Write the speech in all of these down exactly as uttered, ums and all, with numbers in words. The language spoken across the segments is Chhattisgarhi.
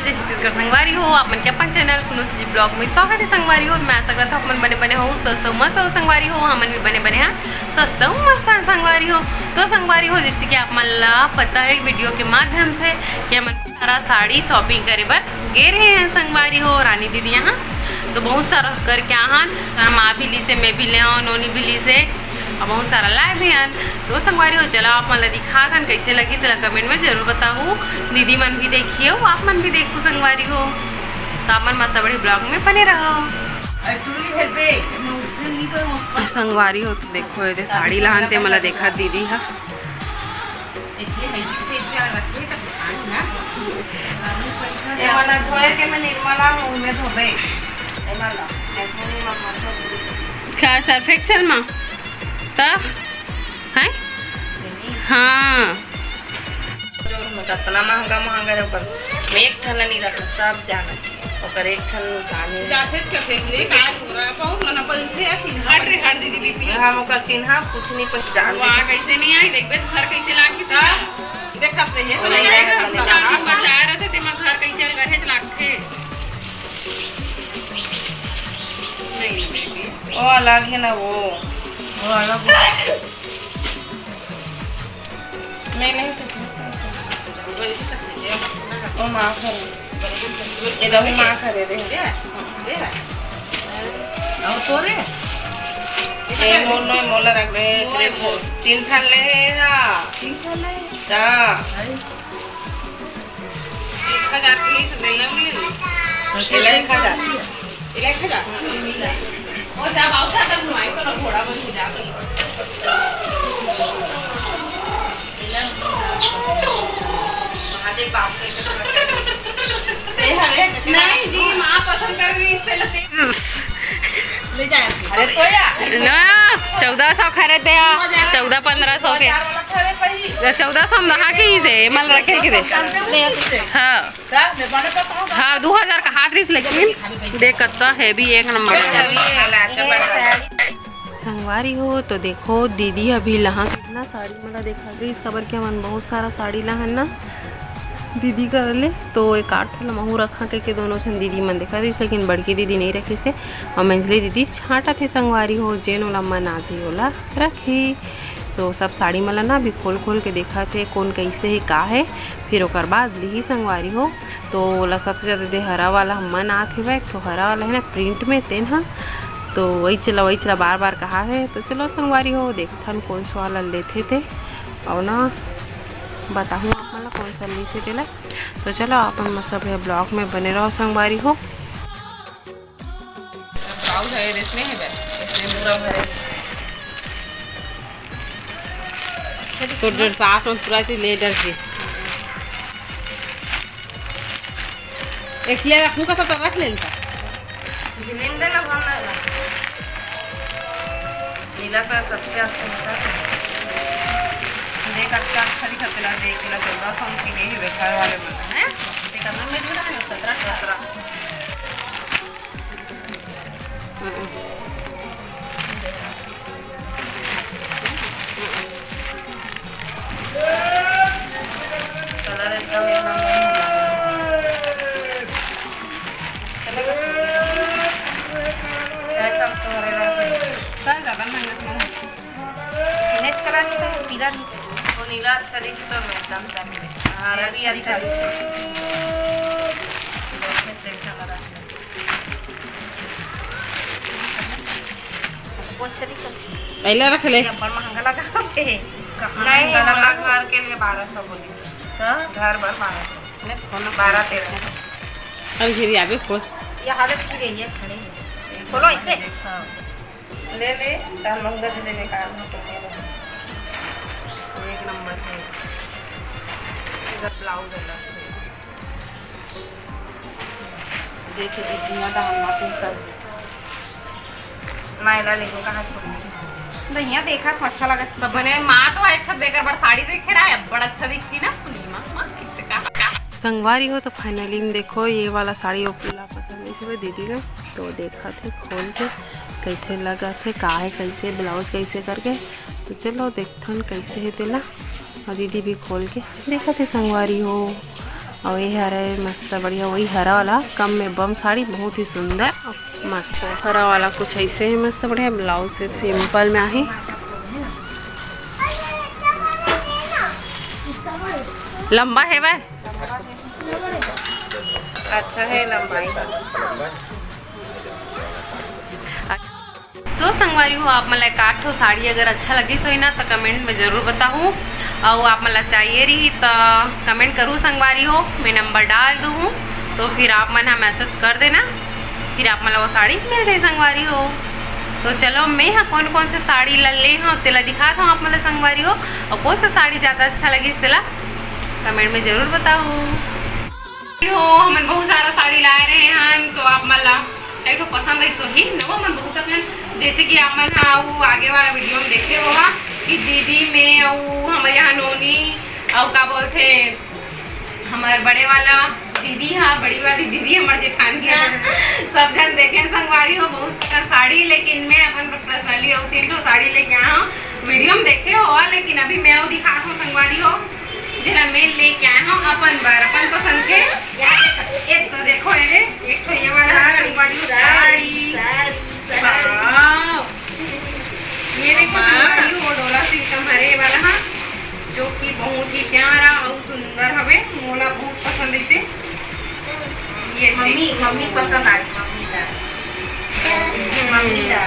जय छत्तीसगढ़ संगवारी हो, आप मन के अपन चैनल कुनुस जी ब्लॉग में स्वागत है संगवारी हो। मैं आशा करत हूँ आप मन बने बने हो, स्वस्थ हो, मस्त हो संगवारी हो। हमन भी बने बने हैं, स्वस्थ हो, मस्त हैं संगवारी हो। तो संगवारी हो, जैसे कि आप मन ला पता है वीडियो के माध्यम से कि हमन सारा साड़ी शॉपिंग करे बर गे रहे हैं संगवारी हो, रानी दीदी यहाँ। तो बहुत सारा करके आहन, माँ भी ली से, मैं भी ले आऊँ, नोनी भी ली से, और बहुत सारा लाए भी हन। तो संगवारी हो, चला आप मन ला दिखात हन, कैसे लगी तेला कमेंट में जरूर बताहू। दीदी मन भी देखिए, आप मन भी देखू संगवारी हो। तो आप मन मस्त बड़ी ब्लॉग में बने रहो। संगवारी हो, तो देखो, ये साड़ी लहन ते मला देखा दीदी हा। इसलिए हेल्दी से इतना रखे तब खान ना। ये वाला धोए के मैं निर्मला हूँ, मैं धोबे। ये वाला, ऐसे नहीं मत का सर्फ एक्सेल मा? त? हैं? हाँ। जो मतलब इतना महंगा, महंगा जो पर मैं एक ठन नहीं रखा, सब जाना चाहिए। ओकर एक ठन निशानी। जाते थे फेंक दे, का हो रहा है? बहुत मना पर उठे या चिन्हा हट रे, हट दीदी, बीपी। हम ओकर चिन्हा कुछ नहीं पहचान। वाह, कैसे नहीं आई? देखबे तो घर कैसे लाग के हाँ, देखत रहिए, तो सब नहीं आएगा, आएगा, सब सब चार आएगा। नंबर जाए रहते, तेमा घर कैसे अलग है, लागथे। नहीं, नहीं, नहीं। वो अलग है ना, वो। वो अलग है। मैं नहीं तो इसमें पैसे। वो माफ है। ये तो माफ है, दे दे। और तोरे? ए, मोर नो, मोला रख दे, मोर, मोर। तीन ठन ले हे हा। तीन ठन ले? हाँ। एक हजार के ले ले। एक हजार। एक हजार। ओ, जा, बाबू, जा, तब घुमाई तो ना, घोड़ा बन के जा, तो। महादेव बाबू के नहीं जी, माँ पसंद कर रही, इससे लेते। ले जाए। अरे, तो या। ना, चौदह सौ खरीदे हैं, चौदह पन्द्रह सौ के। चौदह सौ हम नहा के ही से, मल रखे के दे। हाँ। हाँ, दो हजार का हाथ रिस, लेकिन देख कत्ता heavy, एक नंबर। संगवारी हो, तो देखो, दीदी अभी लहा कितना साड़ी मला देखा गई, इसका बर के हमन बहुत सारा साड़ी लहन ना दीदी कर ले, तो एक आठ ठो ला महू रखा के, के दोनों झन दीदी मन देखा रहिस, लेकिन बड़की दीदी नहीं रखिस हे। और मंझली दीदी छांटा थे संगवारी हो, जेन ओला मन आ जी ओला रखी। तो सब साड़ी मला ना अभी खोल खोल के देखा थे, कौन कैसे है, का है, फिर ओकर बाद लिही संगवारी हो। तो ओला सबसे ज्यादा दे हरा वाला मन आत हेवय, एक ठो हरा वाला है ना प्रिंट में, तेन ह। तो वही चला, वही चला बार बार कहा है। तो चलो संगवारी हो, देखथन कौन सा वाला लेथे ते, और ना बताहूँ आप मन ला कौन सा लीसे तेला। तो चलो आप मन मस्त भैया ब्लॉग में बने रहो संगवारी हो। ब्लाउज है, इसमें है बे, इसमें पूरा भरे। अच्छा, तो दिखा। डेढ़ साठ में पूरा चीज ले डर के। इसलिए रखूँ का तो रख लेने का। झिलिन दे ना, भरना है ना। नीला कलर सबसे अच्छा होता है। देख, अच्छा, अच्छा दिखत है ना, देख के ना, चौदह सौ की नहीं है, बेकार वाले बोलते हैं। देख, अब मैं भी ना, सत्रह, सत्रह। कलर एकदम, एकदम नहीं है। चलेगा? ऐसा तो हरे रंग में। सर, ज्यादा महंगा तो नहीं। नेच कलर नहीं था, पीला नहीं था। वो नीला अच्छा दिखता तो एकदम जाने। हाँ, रवि अच्छा दिखता। देखने से अच्छा लगा। वो अच्छा दिखा। पहले रख ले। ये अब्बड़ महंगा लगा थे। कहाँ नहीं, महंगा लगा? हमारा घर के लिए बारह सौ बोली सर। हाँ? घर भर बारह सौ। नहीं, खोलो। बारह तेरह सौ। अरे फिर यहाँ पे खोल। ये हालत की रही है, खड़ी है। खोलो इसे। हाँ। ले ले, तार मंगल दे दे, बेकार हो तो ले ले। एक नंबर है। इधर ब्लाउज अलग से। देखे, इतना दाम ना तुम कर। मायला लेगो कहाँ छोड़ी? भैया देखा तो अच्छा लगा। तो बने माँ तो एक साथ देकर बड़ साड़ी देखे रहा है, बड़ अच्छा दिखती ना पूर्णिमा। माँ कितने का, का? संगवारी हो तो finally में देखो ये वाला साड़ी ओला पसंद नहीं हुआ दीदी ने, तो देखा थे खोल के कैसे लगा थे, का है, कैसे ब्लाउज कैसे करके। तो चलो देखथन कैसे है तेला। और दीदी भी खोल के देखा थे संगवारी हो। अउ ये हरे मस्त बढ़िया, वही हरा वाला कम में बम साड़ी, बहुत ही सुंदर, मस्त हरा वाला कुछ ऐसे है, मस्त बढ़िया। ब्लाउज से सिंपल में आही, लंबा है वह, अच्छा है लंबाई। तो संगवारी हो, आप मन ला एक आध ठो साड़ी अगर अच्छा लगिस होही ना, तो कमेंट में जरूर बताहू। अउ आप मन ला चाहिए रही, तो कमेंट करू संगवारी हो, मैं नंबर डाल दूहूँ, तो फिर आप मन हा मैसेज कर देना, फिर आप मन ला वो साड़ी मिल जाही संगवारी हो। तो चलो, मैं हा कौन कौन से साड़ी ला ले हूँ, तेला दिखात हूँ आप मन ला संगवारी हो, अउ कौन सा साड़ी ज़्यादा अच्छा लगिस, तेला कमेंट में जरूर बताहू। हो, हमन बहुत सारा साड़ी लाए रहे हन, तो आप मन ला एक ठो पसंद आई सोही, नवा मन बहुत अकन, जैसे कि आप मन हा वो आगे वाला वीडियो में देखे होहा कि दीदी में अउ हमर यहाँ नोनी अउ का बोलथे, हमर बड़े वाला दीदी हा, बड़ी वाली दीदी, हमर जेठानी हा, सब झन देखे संगवारी हो बहुत सारा साड़ी, लेकिन मैं अपन पर्सनली अउ तीन ठो साड़ी लेके आया हूँ, वीडियो में देखे हो, लेकिन अभी मैं वो दिखात हूँ संगवारी हो, जेला मैं लेके आए हूँ अपन बर, अपन पसंद के। तो देखो, ये दे, एक तो ये वाला है संगवारी हो साड़ी। वाओ। ये देखो संगवारी हो, डोला सिल्क हरे वाला हा, जो कि बहुत ही प्यारा अउ सुंदर हवे, मोला बहुत पसंद है इसे। ये मम्मी, मम्मी पसंद आ गई, मम्मी ला। मम्मी ला।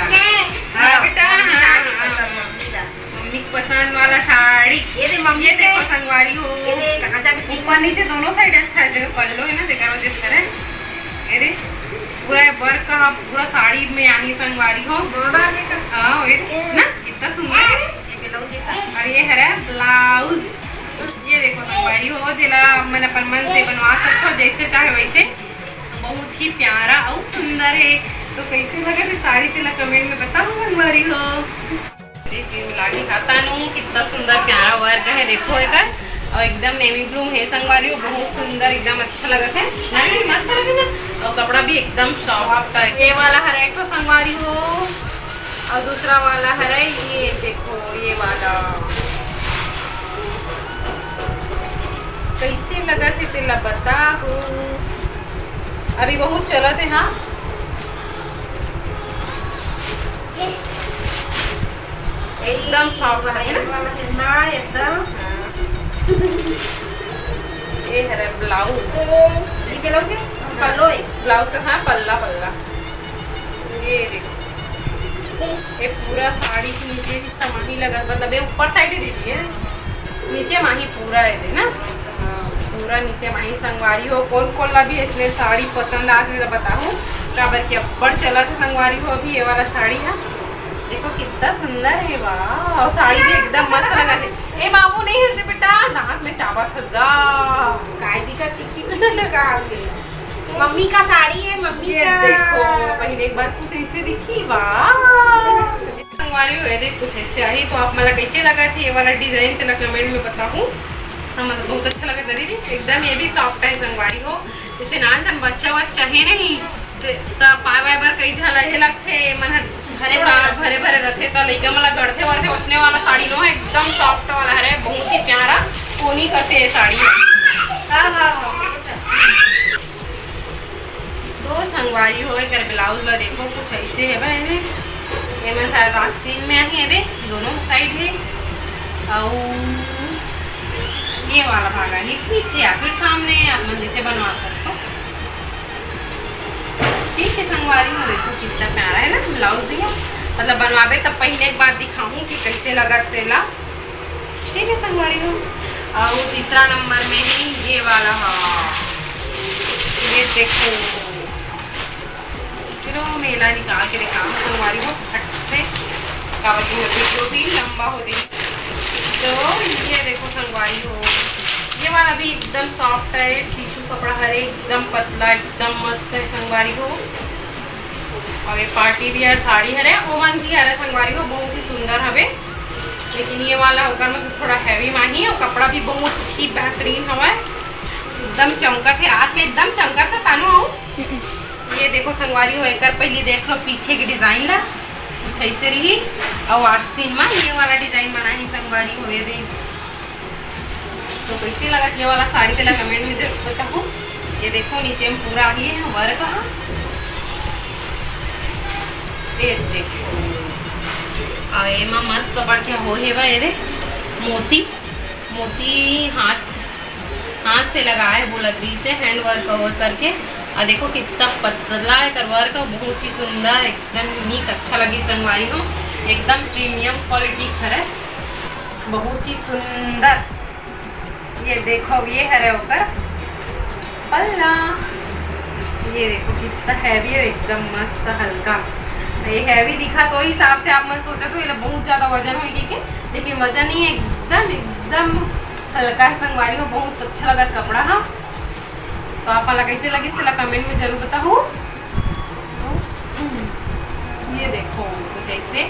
हाँ, बेटा, मम्मी ला हाँ, हाँ। पसंद, मम्मी ला। मम्मी के पसंद वाला साड़ी। ये दे मम्मी ये देखो के। संगवारी हो। ये दे, कहाँ जाके ऊपर नीचे दोनों साइड अच्छा है, जो पल्लो है ना, देखा वजह से करे। ये दे, पूरा ये वर्क का पूरा साड़ी में आनी संगवारी हो। हाँ, ये दे, ना, कितना सुंदर है। ये ब्लाउज है। और ये हरे ब्लाउज। ये देखो संगवारी हो, जेला मन अपन मन से बनवा सकते हो, जैसे चाहे वैसे। बहुत ही प्यारा अउ सुंदर है। तो कैसे लगा थे साड़ी, तेला कमेंट में बताओ संगवारी हो। देखिए, लागी हाथा नू कितना सुंदर प्यारा वर्क है, देखो एकर। अउ एकदम नेवी ब्लू में है संगवारी हो, बहुत सुंदर, एकदम अच्छा लगत है, नहीं, मस्त लगे ना। अउ कपड़ा भी एकदम सॉफ्ट है। ये वाला हरे एक ठो संगवारी हो, अउ दूसरा वाला हरे, ये देखो, ये वाला कैसे लगत है, तेला बताओ। अभी बहुत चलत है, हाँ, एकदम सॉफ्ट है ना? ना, एकदम। ये हरे ब्लाउज। ये ब्लाउज है? पल्लो है। ब्लाउज का, हाँ, पल्ला, पल्ला। ये देखो, ये पूरा साड़ी के नीचे हिस्सा माही लगा, मतलब ये ऊपर साइड ही दीदी है, नीचे माही पूरा है ना। हाँ, पूरा नीचे माही संगवारी हो। कौन कौन ला भी इसने साड़ी पसंद आत हे तो बताहू, काबर के अब्बड़ चलत है संगवारी हो अभी ये वाला साड़ी है। देखो कितना सुंदर है, वाह। और साड़ी भी एकदम मस्त लगा है। ए बाबू, नहीं हटते बेटा, दांत में चाबत हस गा। काय दिखा चिक चिक चिक चिक का आगे। मम्मी का साड़ी है, मम्मी ये का। देखो, पहले एक बार कुछ ऐसे दिखी, वाह। संगवारी हो, ये देख कुछ ऐसे आई, तो आप मला कैसे लगा थी ये वाला डिजाइन, तेला कमेंट में बताहू। हाँ, मतलब बहुत अच्छा लगा था दीदी, एकदम ये भी सॉफ्ट है संगवारी हो। जैसे नान सन बच्चा वच्चा है नहीं, त, त पाए वाए बर कई झन हे लगथे, मन ह भरे थोड़ा भरे भरे भरे रहथे, त लइका मन ला गड़थे वड़थे, ओसने वाला साड़ी नो है, एकदम सॉफ्ट वाला हरे, बहुत ही प्यारा कोनी कसे ये साड़ी है। हाँ, हाँ, हाँ। तो संगवारी हो, एकर ब्लाउज ला देखो, कुछ ऐसे है बहने। ये मैं शायद आस्तीन में आही है, देख, दोनों साइड है। अउ ये वाला भागा है पीछे या फिर सामने, आप मन जैसे बनवा सकते हो। ठीक है संगवारी हो, देखो कितना प्यारा है ना ब्लाउज भी है। मतलब बनवाबे तब पहने के बाद दिखाऊं कि कैसे लगा तेला। ठीक है संगवारी हो, और तीसरा नंबर में ही ये वाला, हाँ, ये देखो, चलो मेला निकाल के दिखाऊं संगवारी हो फट से, काबर की वीडियो भी लंबा हो जाए। तो ये देखो संगवारी हो, ये वाला भी एकदम सॉफ्ट है, टिश्यू कपड़ा हरे, एकदम पतला, एकदम मस्त है संगवारी हो। और ये पार्टी वियर साड़ी हरे, ओमन भी हरे संगवारी हो, बहुत ही सुंदर हवे। लेकिन ये वाला ओकर में से थोड़ा हैवी माही, और कपड़ा भी बहुत ही बेहतरीन हवे, एकदम चमकत है, रात में एकदम चमकत है। तानू, ये देखो संगवारी हो, एकर पहली देख लो पीछे की डिजाइन ला, कुछ ऐसे रही। और आस्तीन में ये वाला डिजाइन बना है संगवारी हो, ये दे। तो कइसे लगत ये वाला साड़ी, तेला comment में जरूर बताहू। ये देखो, नीचे में पूरा आगे हे work ह। ये देखो, अउ एमा मस्त बढ़िया हो हे बा, ये दे मोती, मोती हाथ, हाथ से लगाए हे, बोलत रहिस हे hand work हो करके। अउ देखो कितना पतला एकर work हे, बहुत ही सुंदर, एकदम unique, अच्छा लगिस संगवारी हो, एकदम premium quality हरे, बहुत ही सुंदर। ये देखो, ये हरे ओकर पल्ला। ये देखो कितना heavy हे, एकदम मस्त हल्का। ये heavy दिखा तो हिसाब से आप मन सोचत हो, एला बहुत ज्यादा वजन होही कहिके, लेकिन वजन नहीं हे, एकदम, एकदम हल्का हे संगवारी हो। बहुत अच्छा लगत कपड़ा ह। तो आप मन ला कइसे लगिस, तेला comment में जरूर बताहू। ये देखो, कुछ ऐसे,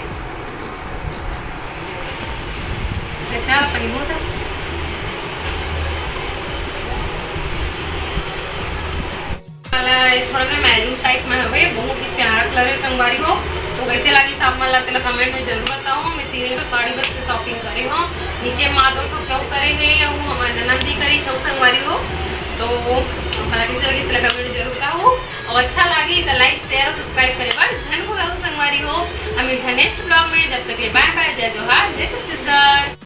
जैसे आप पहनो था। वाला ये थोड़ा ना maroon type में हवे, बहुत ही प्यारा colour हे संगवारी हो। तो कइसे लगिस आप मन ला, तेला comment में जरूर बताओ। मैं तीन ठो साड़ी बस से shopping करे हूँ। नीचे माँ दो ठो क्यों करे हे, वो हमारे ननद भी करी सब संगवारी हो। तो आप मन ला कइसे लगिस, तेला comment में जरूर बताओ। अउ अच्छा लागी त like, share अउ subscribe करे बर झन भूलहू संगवारी हो। अउ मिलथन next vlog में, जब तक के bye bye, जय जोहार, जय छत्तीसगढ़।